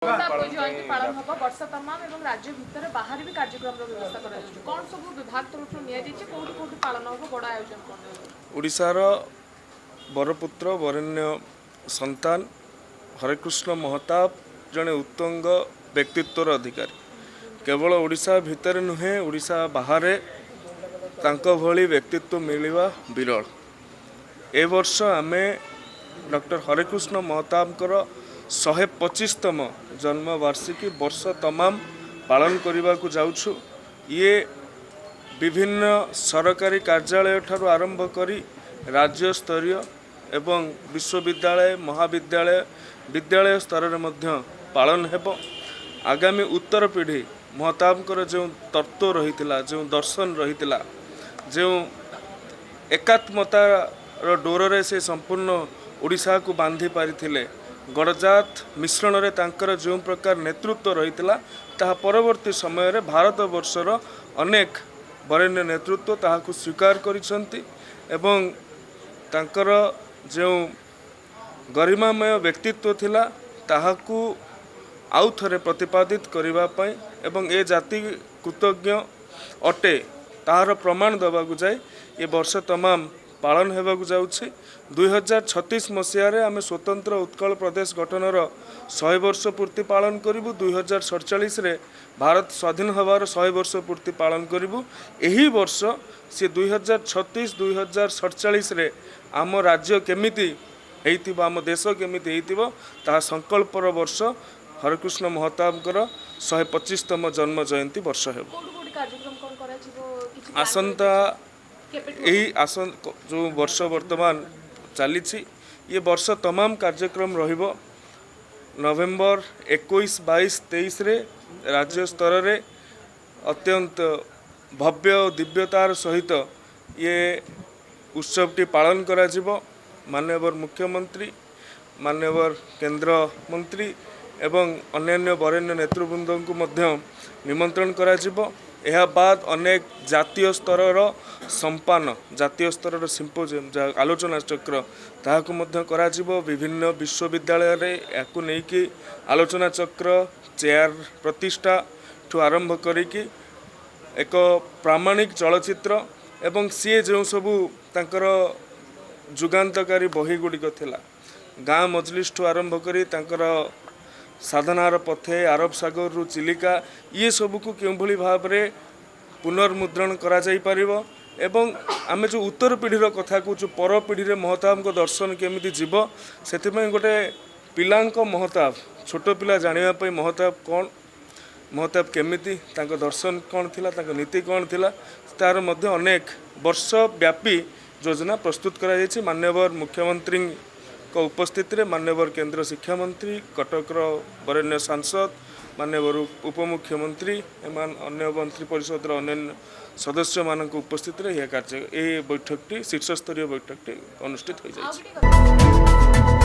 ମହତାବଙ୍କ ଜୟନ୍ତୀ ପାଳନ ହେବ ବର୍ଷ ତମାମ ଏବଂ ରାଜ୍ୟ ଭିତରେ ବାହାରେ ବି କାର୍ଯ୍ୟକ୍ରମର ବ୍ୟବସ୍ଥା କରାଯାଉଛି। କ'ଣ ସବୁ ବିଭାଗ ତରଫରୁ ନିଆଯାଇଛି? କୋଉଠି କୋଉଠି ପାଳନ ହେବ? ବଡ଼ ଆୟୋଜନ କ'ଣ ରହିବ? ଓଡ଼ିଶାର ବରପୁତ୍ର, ବରେଣ୍ୟ ସନ୍ତାନ ହରେକୃଷ୍ଣ ମହତାବ ଜଣେ ଉତ୍ତୁଙ୍ଗ ବ୍ୟକ୍ତିତ୍ୱର ଅଧିକାରୀ। କେବଳ ଓଡ଼ିଶା ଭିତରେ ନୁହେଁ, ଓଡ଼ିଶା ବାହାରେ ତାଙ୍କ ଭଳି ବ୍ୟକ୍ତିତ୍ୱ ମିଳିବା ବିରଳ। ଏ ବର୍ଷ ଆମେ ଡକ୍ଟର ହରେକୃଷ୍ଣ ମହତାବଙ୍କର 125ତମ ଜନ୍ମବାର୍ଷିକୀ ବର୍ଷ ତମାମ ପାଳନ କରିବାକୁ ଯାଉଛୁ। ଇଏ ବିଭିନ୍ନ ସରକାରୀ କାର୍ଯ୍ୟାଳୟ ଠାରୁ ଆରମ୍ଭ କରି ରାଜ୍ୟସ୍ତରୀୟ ଏବଂ ବିଶ୍ୱବିଦ୍ୟାଳୟ, ମହାବିଦ୍ୟାଳୟ, ବିଦ୍ୟାଳୟ ସ୍ତରରେ ମଧ୍ୟ ପାଳନ ହେବ। ଆଗାମୀ ଉତ୍ତର ପିଢ଼ି ମହତାବଙ୍କର ଯେଉଁ ତତ୍ତ୍ୱ ରହିଥିଲା, ଯେଉଁ ଦର୍ଶନ ରହିଥିଲା, ଯେଉଁ ଏକାତ୍ମତାର ଡୋରରେ ସେ ସମ୍ପୂର୍ଣ୍ଣ ଓଡ଼ିଶାକୁ ବାନ୍ଧି ପାରିଥିଲେ, ଗଡ଼ଜାତ ମିଶ୍ରଣରେ ତାଙ୍କର ଯେଉଁ ପ୍ରକାର ନେତୃତ୍ୱ ରହିଥିଲା, ତାହା ପରବର୍ତ୍ତୀ ସମୟରେ ଭାରତବର୍ଷର ଅନେକ ବରେଣ୍ୟ ନେତୃତ୍ୱ ତାହାକୁ ସ୍ୱୀକାର କରିଛନ୍ତି ଏବଂ ତାଙ୍କର ଯେଉଁ ଗରିମାମୟ ବ୍ୟକ୍ତିତ୍ୱ ଥିଲା, ତାହାକୁ ଆଉ ଥରେ ପ୍ରତିପାଦିତ କରିବା ପାଇଁ ଏବଂ ଏ ଜାତି କୃତଜ୍ଞ ଅଟେ, ତାହାର ପ୍ରମାଣ ଦେବାକୁ ଯାଇ ଏ ବର୍ଷ ତମାମ ପାଳନ ହେବାକୁ ଯାଉଛି। 2036 ମସିହାରେ ଆମେ ସ୍ୱତନ୍ତ୍ର ଉତ୍କଳ ପ୍ରଦେଶ ଗଠନର 100 ବର୍ଷ ପୂର୍ତ୍ତି ପାଳନ କରିବୁ। 2047ରେ ଭାରତ ସ୍ୱାଧୀନ ହେବାର 100 ବର୍ଷ ପୂର୍ତ୍ତି ପାଳନ କରିବୁ। ଏହି ବର୍ଷ ସେ 2036, 2047ରେ ଆମ ରାଜ୍ୟ କେମିତି ହେଇଥିବ, ଆମ ଦେଶ କେମିତି ହେଇଥିବ, ତାହା ସଂକଳ୍ପର ବର୍ଷ ହରେକୃଷ୍ଣ ମହତାବଙ୍କର 125ତମ ଜନ୍ମ ଜୟନ୍ତୀ ବର୍ଷ ହେବ। କୋଉଠି କୋଉଠି କାର୍ଯ୍ୟକ୍ରମ କ'ଣ କରାଯିବ? କିଛି plan ଆସନ୍ତା କେବେଠୁ? ଏହି ଯେଉଁ ବର୍ଷ ବର୍ତ୍ତମାନ ଚାଲିଛି, ଇଏ ବର୍ଷ ତମାମ କାର୍ଯ୍ୟକ୍ରମ ରହିବ। ନଭେମ୍ବର 21, 22, 23ରେ ରାଜ୍ୟ ସ୍ତରରେ ଅତ୍ୟନ୍ତ ଭବ୍ୟ ଓ ଦିବ୍ୟତାର ସହିତ ଇଏ ଉତ୍ସବଟି ପାଳନ କରାଯିବ। ମାନ୍ୟବର ମୁଖ୍ୟମନ୍ତ୍ରୀ, ମାନ୍ୟବର କେନ୍ଦ୍ର ମନ୍ତ୍ରୀ ଏବଂ ଅନ୍ୟାନ୍ୟ ବରେଣ୍ୟ ନେତୃବୃନ୍ଦଙ୍କୁ ମଧ୍ୟ ନିମନ୍ତ୍ରଣ କରାଯିବ। ଏହା ବାଦ ଅନେକ ଜାତୀୟ ସ୍ତରର ସମ୍ପାନ, ଜାତୀୟ ସ୍ତରର ସିମ୍ପୋଜିୟମ୍, ଯାହା ଆଲୋଚନା ଚକ୍ର, ତାହାକୁ ମଧ୍ୟ କରାଯିବ। ବିଭିନ୍ନ ବିଶ୍ୱବିଦ୍ୟାଳୟରେ ଏହାକୁ ନେଇକି ଆଲୋଚନା ଚକ୍ର, ଚେୟାର ପ୍ରତିଷ୍ଠାଠୁ ଆରମ୍ଭ କରିକି ଏକ ପ୍ରାମାଣିକ ଚଳଚ୍ଚିତ୍ର ଏବଂ ସିଏ ଯେଉଁ ସବୁ ତାଙ୍କର ଯୁଗାନ୍ତକାରୀ ବହି ଗୁଡ଼ିକ ଥିଲା, ଗାଁ ମଜଲିସଠୁ ଆରମ୍ଭ କରି ତାଙ୍କର ସାଧନାର ପଥେ, ଆରବ ସାଗରରୁ ଚିଲିକା, ଇଏ ସବୁକୁ କେଉଁଭଳି ଭାବରେ ପୁନର୍ମୁଦ୍ରଣ କରାଯାଇପାରିବ ଏବଂ ଆମେ ଯେଉଁ ଉତ୍ତର ପିଢ଼ିର କଥା କହୁଛୁ, ପର ପିଢ଼ିରେ ମହତାବଙ୍କ ଦର୍ଶନ କେମିତି ଯିବ, ସେଥିପାଇଁ ଗୋଟେ ପିଲାଙ୍କ ମହତାବ, ଛୋଟ ପିଲା ଜାଣିବା ପାଇଁ ମହତାବ କ'ଣ, ମହତାବ କେମିତି, ତାଙ୍କ ଦର୍ଶନ କ'ଣ ଥିଲା, ତାଙ୍କ ନୀତି କ'ଣ ଥିଲା, ତାର ମଧ୍ୟ ଅନେକ ବର୍ଷ ବ୍ୟାପୀ ଯୋଜନା ପ୍ରସ୍ତୁତ କରାଯାଇଛି। ମାନ୍ୟବର ମୁଖ୍ୟମନ୍ତ୍ରୀଙ୍କ ଉପସ୍ଥିତିରେ ମାନ୍ୟବର କେନ୍ଦ୍ର ଶିକ୍ଷାମନ୍ତ୍ରୀ, କଟକର ବରେଣ୍ୟ ସାଂସଦ, ମାନ୍ୟବର ଉପମୁଖ୍ୟମନ୍ତ୍ରୀ, ଏମାନ ଅନ୍ୟ ମନ୍ତ୍ରୀ ପରିଷଦର ଅନ୍ୟାନ୍ୟ ସଦସ୍ୟମାନଙ୍କ ଉପସ୍ଥିତିରେ ଏହି କାର୍ଯ୍ୟ, ଏହି ବୈଠକଟି, ଶୀର୍ଷସ୍ତରୀୟ ବୈଠକଟି ଅନୁଷ୍ଠିତ ଆଉ ହୋଇଯାଇଛି। ଗୋଟେ କଥା।